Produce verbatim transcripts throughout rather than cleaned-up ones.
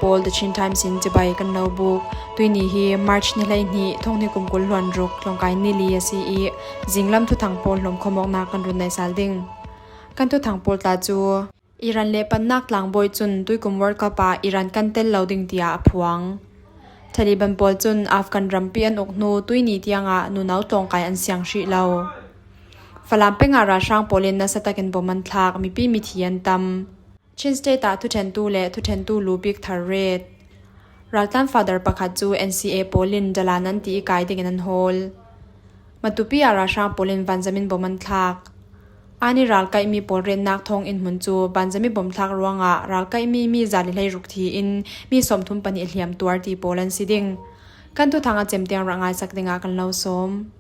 Pawl The Chin Times in chibai kan lo buk. Tuini hi March ni hleihnih, thawng hnih kum kul hluan ruk, tlawngkai ni li a si i, zinglam thuthang pawl hlawm khawm awkna kan run naisal ding. Kan thuthang pawl tla cu, Iran lehpannak tlangbawi cun tuikum World Cup ah Iran kan tel lo ding tiah a phuang. Taliban pawl cun Afghan rampi an uk hnu tuini tiangah nunau tlawngkai an siang hrih lo. Falam peng ah ralhrang pawl in nasa takin bom an thlak, mipi mithi an tam. Chin State ah thuṭhentu le thuṭhentu lu bik thar ret. Raltlan father pakhat cu N C A pawl in dalan an ti i kai dingin an hawl. Matupi ah ralhrang pawl in vanzam in bom an thlak. Ani ralkaihmi pawl retnak thawng in hmun cu vanzam i bom thlak ruangah ralkaihmi mi za le hleiruk thi in mi sawmthum pahnih hliam tuar ti pawl an si ding. Kan thuthang a cem tiang rak ngaisak dingah kan lo sawm.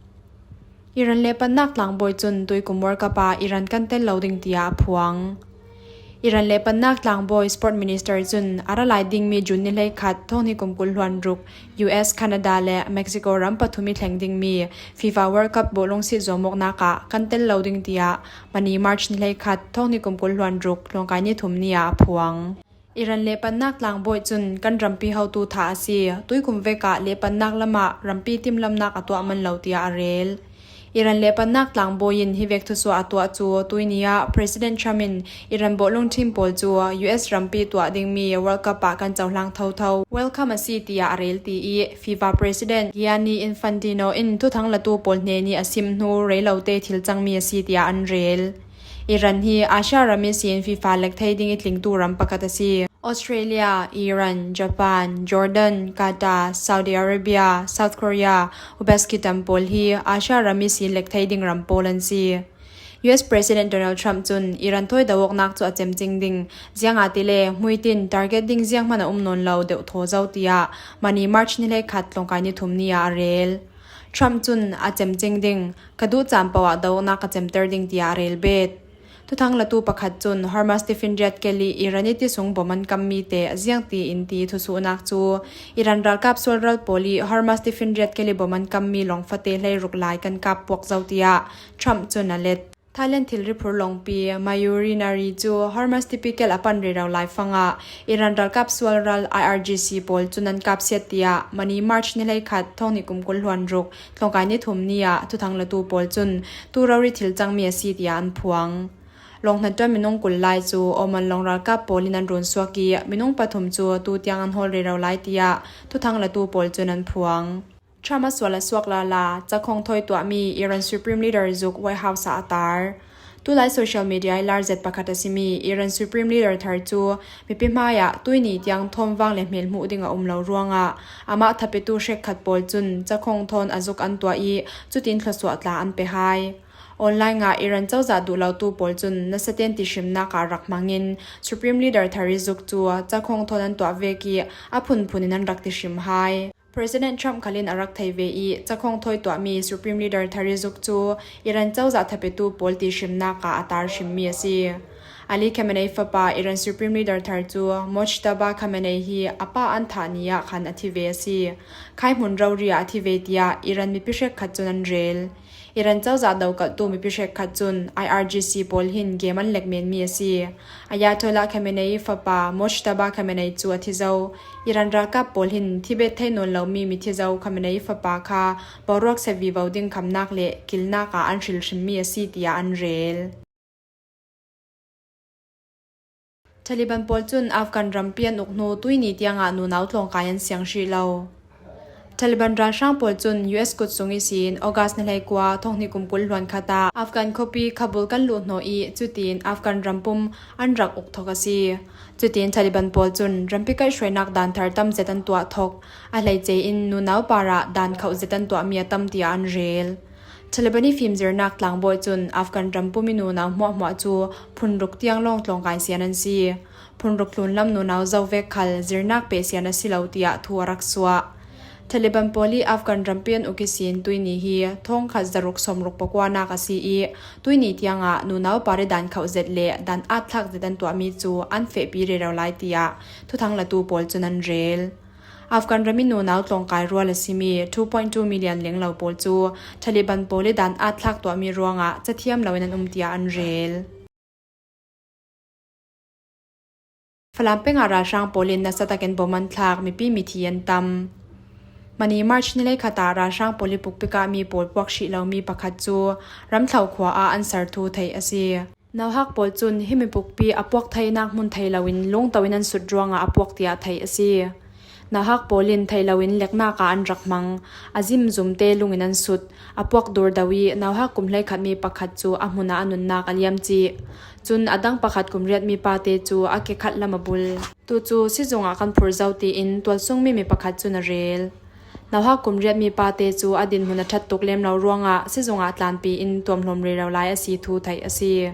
Iran lehpannak tlangbawi cun tuikum World Cup ah Iran kan tel lo ding tiah a phuang. Iran lehpannak tlangbawi sport minister cun a ra lai dingmi June ni hleikhat, thawng hnih kum kul hluan ruk, U S, Canada le Mexico ram pathum i thleng dingmi FIFA World Cup bawlung sih zuamawknak ah kan tel lo ding tiah mani March ni hleikhat, thawng hnih kum kul hluan ruk, tlawngkai ni thum ni ah a phuang. Iran lehpannak tlangbawi cun kan rampi hotu thah a si. Tuikum vekah lehpannak lamah rampi timlamnak a tuah man lo tiah a rel. Iran lehpannak tlangbawi in hi vek thusuah a tuah cu tuini ah President Trump in Iran bawlung team pawl cu U S rampi tuah dingmi World Cup ah kan cohlang thotho, welcome a si tiah a rel ti i FIFA President Gianni Infantino in thuthang latu pawl hnen i a sim hnu rei lote thil cangmi a si tiah an rel. Iran hi Asia ram ihsin FIFA lek thei ding i tlingtu ram pakhat a si. Australia, Iran, Japan, Jordan, Qatar, Saudi Arabia, South Korea, Uzbekistan pawl hi Asia ram ihsin lek thei ding ram pawl an si. U S President Donald Trump cun Iran thawi do awknak cu a cemcing ding, ziangahtile hmuitin target ding zianghman a um nawn lo deuh thaw zo tiah mani March ni hleikhat, tlawngkai ni thum ni ah a rel. Trump cun a cemcing ding, ka duh caan paoh ah do awknak ka cemter ding tiah a rel bet. Thuthang latu pakhat cun Hormuz tifinriat kel i Iran i ti sung bom an kammi te a ziangti in ti thusuhnak cu Iran ralkap sualral pawl i Hormuz tifinriat kel i bom an kammi lawng fate hleiruk lai kan kap puak zo tiah Trump cun a let. Thailand thilri phurlawngpi Mayuri Nari cu Hormuz tipi kel a pan rero laifang ah Iran ralkap sualral I R G C pawl cun an kapsiat tiah mani March ni hleikhat, thawng hnih kum kul hluan ruk, tlawngkai ni thum ni ah thuthang latu pawl cun tu rori thil cangmi a si tiah an phuang. Lawng hnaṭuan minung kul lai cu Oman lawng ralkap pawl in an run suak i minung pathum cu tu tiang an hawl rero lai tiah thuthang latu pawl cun an phuang. Trump a sual a suak lala, cakhawng thawi tuahmi Iran Supreme Leader zuk White House ah a tar. Tulai social media i lar zet pakhat a simi Iran Supreme Leader thar cu mipi hmaiah tuini tiang thawmvang le hmel hmuh ding a um lo ruangah amah thapetu hrekkhat pawl cun cakhawng thawn a zuk an tuah i cutin thluasuah tla an pe hai. Online ah Iran cozah duh lotu pawl cun nasaten tihrimnak ah rak hmangin Supreme Leader thar i zuk cu cakhawng thawn an tuah vek i a phunphun in an rak tihrim hai. President Trump khal in a rak thei ve i cakhawng thawi tuahmi Supreme Leader thar i zuk cu Iran cozah thapetu pawl tihrimnak ah a tar hrimmi a si. Ali Khamenei fapa Iran Supreme Leader thar cu Mojtaba Khamenei hi a pa an thah ni ah khan a thi ve a si. Khai hmun rori ah a thi ve tiah Iran mipi hrekkhat cun an rel. Iran cozah dokalhtu mipi hrekkhat cun I R G C pawl hin game an lek menmi a si. Ayatollah Khamenei fapa Mojtaba Khamenei cu a thi zo. Iran ralkap pawl hin thi bet thei nawn lomi mithi zo Khamenei fapa kha boruak se vivo ding khamnak le kilnak ah an hrilhrimmi a si tiah an rel. Taliban pawl cun Afghan rampi an uk hnu tuini tiangah nunau tlawngkai an siang hrih lo. Taliban ralhrang pawl cun U S kut sung ihsin August ni hleikua, thawng hnih kum kul hluan khat ah Afghan khuapi Kabul kan luh hnawh i cutin Afghan rampum an rak uk thawk a si. Cutin Taliban pawl cun rampi kaihhruainak dan thar tam zet an tuah thawk. A hleice in nunau parah dan khauh zet an tuahmi a tam tiah an rel. Taliban i fimzirnak tlangbawi cun Afghan rampum i nunau hmuahhmuah cu phunruk tiang lawng tlawngkai sian an si. Phunruk hlunlam nunau zo vek khal zirnak peh sian a si lo tiah thu a rak suah. Taliban pawl i Afghan rampi an uk ihsin tuini hi thawngkhat zaruk sawmruk pakuanak a si i tuini tiangah nunau par i dan khauh zet le dan atthlak zet an tuahmi cu an fehpi rero lai tiah thuthang latu pawl cun an rel. Afghan ram i nunau tlawngkai rual a simi two point two million lenglo pawl cu Taliban pawl i dan atthlak tuahmi ruangah cathiam loin an um tiah an rel. Falam pengah ralhrang pawl in nasa takin bom an thlak, mipi mithi an tam. Mani March ni hleikhat ah ralhrang pawl i pukpik ah mi pawl puak hrih lo mi pakhat cu ramthlau khua ah an sar thu theih a si. Nauhak pawl cun himi pukpi a puak theinak hmun thei loin lungto in an sut ruangah a puak tiah theih a si. Nauhak pawl in theih loin leknak ah an rak hmang. A zimzumte lungin an sut. A puak dur deuh i nauhak kum hleikhat mi pakhat cu a hmun ah a nunnak a liam cih. Cun a dang pakhat kum riat mi pate cu a ke khat lam a bul. Tu cu sizung ah kan phur zo, tiin tualsung mi mi pakhat cun a rel. Nauhak kum riat mi pate cu a dinhmun a ṭhat tuk lem lo ruangah sizung ah tlanpi in tuamhlawm rero lai a si thu theih a si.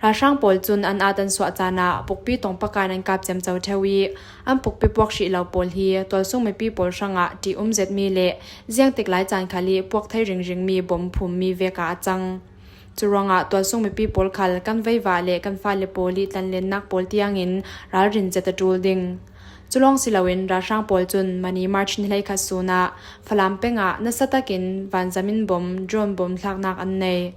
Ralhrang pawl cun an at an suah caan ah pukpi tong pakai in an kap ciamco ṭheu i an pukpi puak hrih lo pawl hi tualsung mipi pawl hrangah ṭih um zetmi le ziangtik lai caan khal i puak thei ringring mi bom phum mi vek ah a cang. Curuangah tualsung mipi pawl khal kan veivah le kan fale pawl i tlanlennak pawl tiangin ralrin zet a ṭul ding. Culawng si loin ralhrang pawl cun mani March ni hleikhat sun ah Falam pengah nasa takin vanzam in bom, drone bom thlaknak an nei.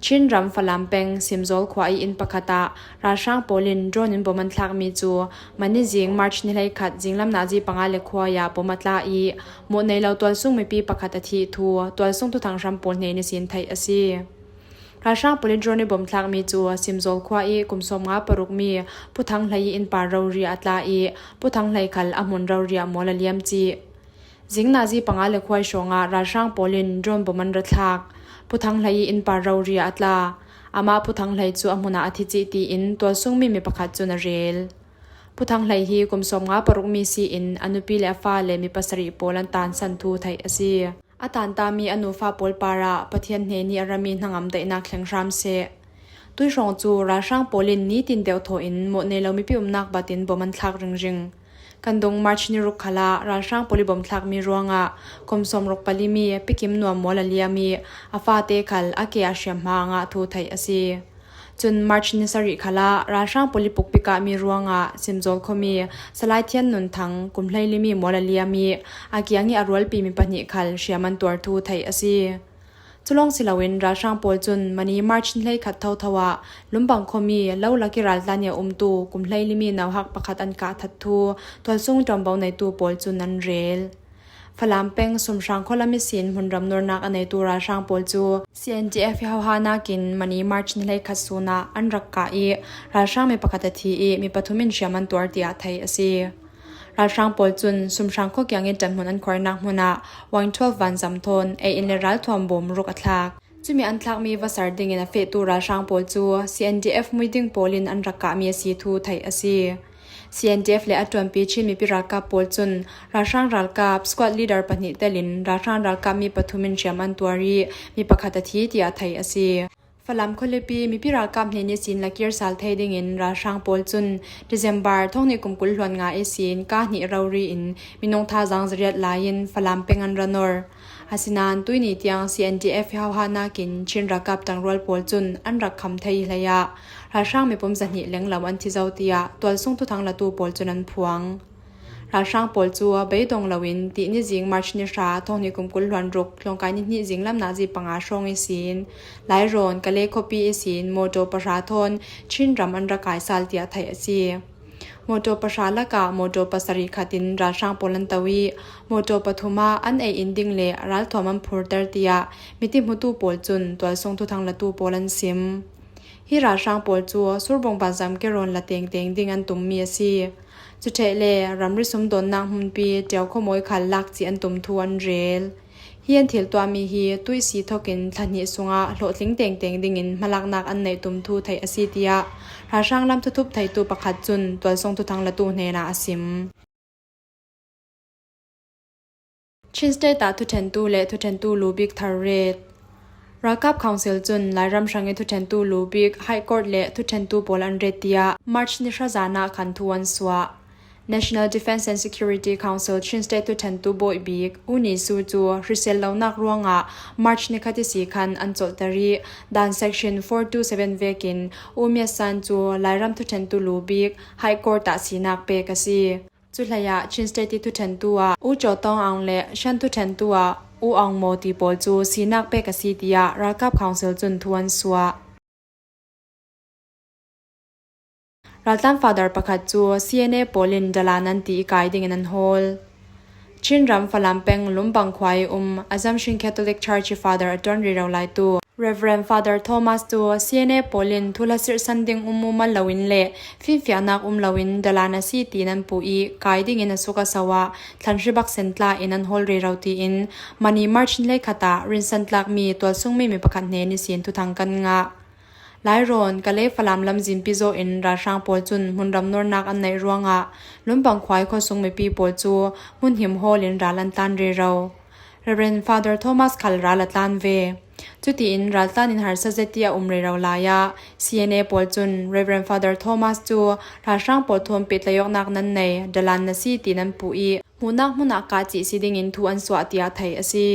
Chin ram Falam peng Simzawl khua i inn pakhat ah ralhrang pawl in drone in bom an thlakmi cu mani zing March ni hleikhat zinglam nazi panga le khuai ah bom a tla i muh nei lo tualsung mipi pakhat a thih thu tualsung thuthang hram pawl hnen ihsin theih a si. Ralhrang pawl i drone i bom thlakmi cu Simzawl khua i kum sawmnga paruk mi Pu Thang Hlei i innpar rori ah a tla i Pu Thang Hlei khal a hmun rori ah mual a liam cih. Zing nazi panga le khuai hrawngah ralhrang pawl in drone bom an ra thlak. Pu Thang Hlei i innpar rori ah a tla. Amah Pu Thang Hlei cu a hmun ah a thi cih, tiin tualsung mi mi pakhat cun a rel. Pu Thang Hlei hi kum sawmnga paruk mi si in a nupi le a fale mi pasarih pawl an tansan thu theih a si. A tanta mi a nufa pawl parah Pathian hnen i a rami hnangam daihnak thleng hram seh. Tuihrawng cu ralhrang pawl in nitin deuh thawh in mawh nei lo mipi umnak bat in bom an thlak ringring. Kan dung March ni ruk khalah ralhrang pawl i bom thlakmi ruangah kum sawmruk pali mi Pi Kim Nuam mual a liam i a fate khal a ke ah hriamhma a ngah thu theih a si. Cun March ni sarih khalah ralhrang pawl i pukpik ah mi ruangah Simzawl khuami Salai Thian Nun Thang kum hleili mi mual a liam i a kiang i a rualpi mi pahnih khal hriam an tuar thu theih a si. Culawng si loin ralhrang pawl cun mani March ni hleikhat thotho ah Lumbang khuami lo lak i raltlan i a umtu kum hleili mi nauhak pakhat an kah that thu tualsung ṭuanvo neitu pawl cun an rel. Falam peng Sumhrang khualam ihsin hmunram nuarnak a neitu ralhrang pawl cu C N D F i hoha nakin mani March ni hleikhat sun ah an rak kah i ralhrang mi pakhat a thi i mi pathum in hriam an tuar tiah theih a si. Ralhrang pawl cun Sumhrang khua kiang i ṭanhmun an khuarnak hmun ah Wine twelve vanzam thawn ei in le ralthuam bom ruk a thlak. Cumi an thlakmi va sar dingin a fehtu ralhrang pawl cu C N D F muiding pawl in an rak kahmi a si thu theih a si. C N D F le a ṭuanpi Chin mipi ralkap pawl cun ralhrang ralkap squad leader pahnih telin ralhrang ralkap mi pathum in hriam an tuar i mi pakhat a thi tiah theih a si. Falam khualipi mipi ralkap hnen ihsin la kir sal thei dingin ralhrang pawl cun December thonghnih kum kul hluan nga ihsin ka hnih rori in minung thazaang zariat lai in Falam peng an ra nor. Asinain tuini tiang C N D F i hoha nakin Chin ralkap ṭangrual pawl cun an rak kham thei hleiah ralhrang mipum zahnih lenglo an thi zo tiah tualsung thuthang latu pawl cun an phuang. Ralhrang pawl cu beidong loin tih ni zing March ni hra thonghnih kum kul hluan ruk tlawngkai ni hnih zinglam nazi panga hrawng ihsin Lairawn Kale khuapi ihsin mawṭaw pahra thawn Chin ram an ra kai sal tiah theih a si. Mawṭaw pahra lakah mawṭaw pasarih khat in ralhrang pawl an to i mawṭaw pathum ah an ei in ding le ralthuam an phurter tiah miti hmutu pawl cun tualsung thuthang latu pawl an sim. Hi ralhrang pawl cu Surbung banzam kerawn la tengteng ding an tummi a si. Cuṭheh le ramri sumdawnnak hmunpi Ṭio khuamawi khal lak cih an tum thu an rel. Hi an thil tuahmi hi tuihsi thokin thla hnih sungah hlawhtling tengteng dingin hmalaknak an neih tum thu theih a si tiah ralhrang lam thuthup theitu pakhat cun tualsung thuthang latu hnenah a sim. Chin State ah thuṭhentu le thuṭhentu lu bik thar ret. Ralkap Council cun Lairam hrang i thuṭhentu lu bik High Court le thuṭhentu pawl an ret tiah March ni hra zan ah khan thu an suah. National Defence and Security Council Chin State thuṭhentu bawih bik U Ni Su cu hrisel lonak ruangah March ni khat ihsi khan an colhter i dan section four two seven vekin U Myat San cu Lairam thuṭhentu lu bik High Court ah sinak pek a si. Cu hleiah Chin State i thuṭhentu ah U Caw Tawng Aung le Shan thuṭhentu ah U Aung Maw Ti pawl cu sinak pek a si tiah Ralkap Council cun thu an suah. Raltlan Father pakhat cu C N A pawl in Dalan an ti i kai dingin an hawl. Chin ram Falam peng Lumbang khua i um Assumption Catholic Church i Father a ṭuan rero laitu Reverend Father Thomas cu C N A pawl in thuhla sirhsan ding um mumal loin le fimfiahnak um loin Dalan a si tiin an puh i kai dingin a suk a so ah thlan hribak sen tla in an hawl rero tiin mani March ni hleikhat ah rinsan tlakmi tualsungmi mi pakhat hnen ihsin thuthang kan ngah. Lairawn, Kalay Falam lamzin pizaw in ralhrang pawl cun hmunram nuarnak an neih ruangah Lumbang khua i khuasung mipi pawl cu hmunhim hawl in ral an tlan rero. Reverend Father Thomas khal ral a tlan ve. Cutiin raltlan in harsa zetia um rero lai ah C N A pawl cun Reverend Father Thomas cu ralhrang pawl thawn pehtlaihawknak nan nei, Dalan na si tiin an puh i hmuhnak hmun ah kah cih si dingin thu an suah tiah theih a si.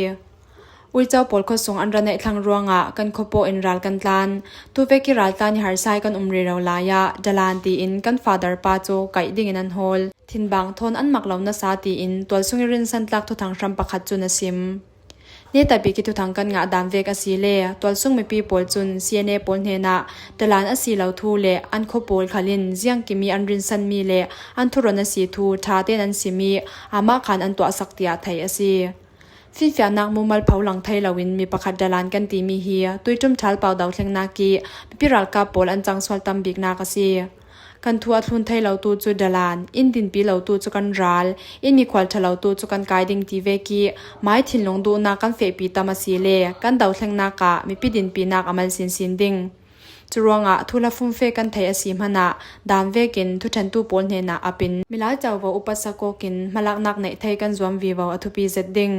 Uico pawl khuasung an ra neih thlang ruangah kan khuapaw in ral kan tlan. Tuvek i raltlan i harsa i kan um rero lai ah Dalan tiin kan Father pa cu kaih dingin an hawl. Thinbang thawn an mak lo nasa tiin tualsung i rinsan tlak thuthang hram pakhat cun a sim. Neta bik i thuthang kan ngah dan vek a si le tualsung mipi pawl cun C N A pawl hnenah Dalan a si lo thu le an khua pawl khal in ziangkim i an rinsanmi le an thurun a si thu ṭha tein an sim i amah khan an tuahsak tiah theih a si. Fimfiahnak mumal pho lang thei loin mi pakhat Dalan kan timi hi tuiṭum ṭhalpau dothlengnak i mipi ralkap pawl an cangsual tam biknak a si. Kan thu a thlun thei lotu cu Dalan, in dinpi lotu cu kan ral, in mikhual ṭha lotu cu kan kai ding ti vek i mai thinlung duhnak kan fehpi tam a si le kan dothlengnak ah mipi dinpinak a mal sinsin ding. Curuangah thuhla fumfe kan theih a si hmanah dan vekin thuṭhentu pawl hnenah a pin milai covo upat sakawk in hmalaknak neih thei kan zuam vivo a thupi zet ding.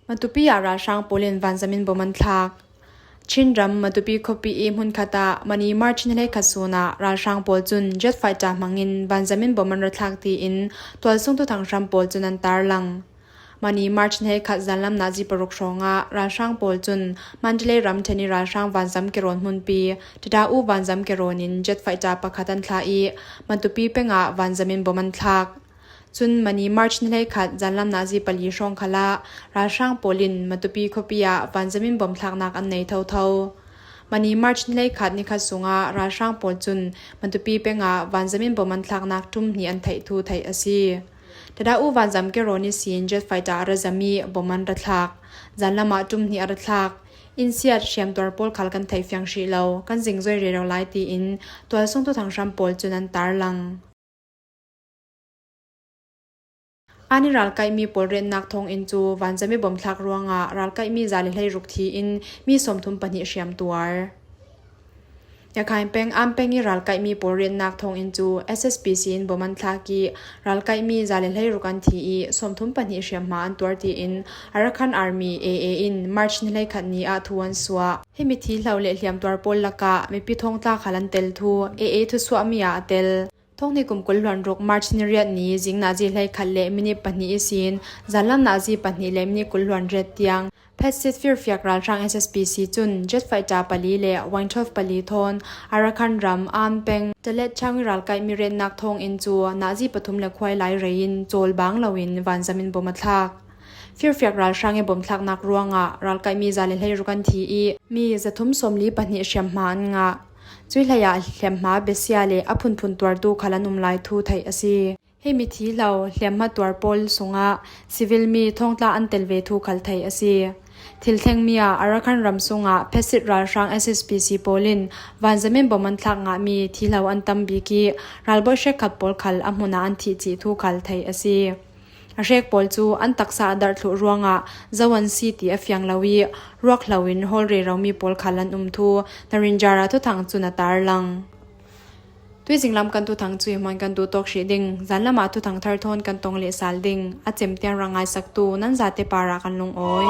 Matupi ah ralhrang pawl in vanzam in bom an thlak. Chin ram Matupi khuapi i hmunkhat ah mani March ni hleikhat sun ah ralhrang pawl cun jet fighter hmangin vanzam in bom an ra thlak tiin tualsung thuthang hram pawl cun an tarlang. Mani March ni hleikhat zanlam nazi paruk hrawngah ralhrang pawl cun Mandalay ramṭhen i ralhrang vanzam kirawn hmunpi Tadau vanzam kirawn in jet fighter pakhat an thlah i Matupi peng ah vanzam in bom an thlak. Cun mani March ni hleikhat zanlam nazi pali hrawng khalah ralhrang pawl in Matupi khuapi ah vanzam in bom thlaknak an nei thotho. Mani March ni hleikhat nikhat sungah ralhrang pawl cun Matupi peng ah vanzam in bom an thlaknak ṭum hnih an theih thu theih a si. Tadau vanzam kirawn ihsin jet fighter a ra zam i bom an ra thlak. Zanlam ah ṭum hnih a ra thlak. Insiat hriamtuar pawl khal kan theih fiang hrih lo, kan zingzoi rero lai tiin tualsung thuthang hram pawl cun an tarlang. An i ralkaihmi pawl riatnak thawnginn cu vanzam i bom thlak ruangah ralkaihmi za le hleiruk thi in mi sawmthum pahnih hriamtuar. Rakhine peng An peng i ralkaihmi pawl riatnak thawnginn cu S S P C in bom an thlak i ralkaihmi za le hleiruk an thi i sawmthum pahnih hriamhma an tuar tiin Arakan Army, A A, in March ni hleikhat ni ah thu an suah. Himi thi hlo le hliamtuar pawl lakah mipi thawngtla khal an tel thu A A thusuahmi ah a tel. Thawng hnih kum kul hluan ruk March ni riat ni zing nazi hleikhat le minit pahnih ihsin zanlam nazi pahnih le minit kul hluan riat tiang phetsit firfiak ralhrang S S P C cun jet fighter pali le Wingtop pali thawn Arakan ram An peng Talet Chang i ralkaihmi riatnak thawnginn cu nazi pathum le khuai lai rei in cawlbang loin vanzam in bom a thlak. Firfiak ralhrang i bom thlaknak ruangah ralkaihmi za le hleiruk an thi i mi zathum sawmli pahnih hriamhma an ngah. Cuih hleiah hliamhma besia le a phunphun tuartu khal an um lai thu theih a si. Himi thi hlo hliamhma tuar pawl sungah civil mi thawngtla an tel ve thu khal theih a si. Thil thlengmi ah Arakan ram sungah phetsit ralhrang S S P C pawl in vanzam in bom an thlak ngahmi thi hlo an tam bik i ralbawi hrekkhat pawl khal a hmun ah an thih cih thu khal theih a si. A hrek pawl cu an taksa a darh thluh ruangah zo an si ti a fiang lo i ruak hlo in hawl reromi pawl khal an um thu Narinjara thuthang cun a tarlang. Tuizing lam kan thuthang cu hi hmuan kan duh tawk hrih ding. Zanlam ah thuthang thar thawn kan tong leh sal ding. A cem tiang rang ngaisaktu nan zate parah kan lungawi.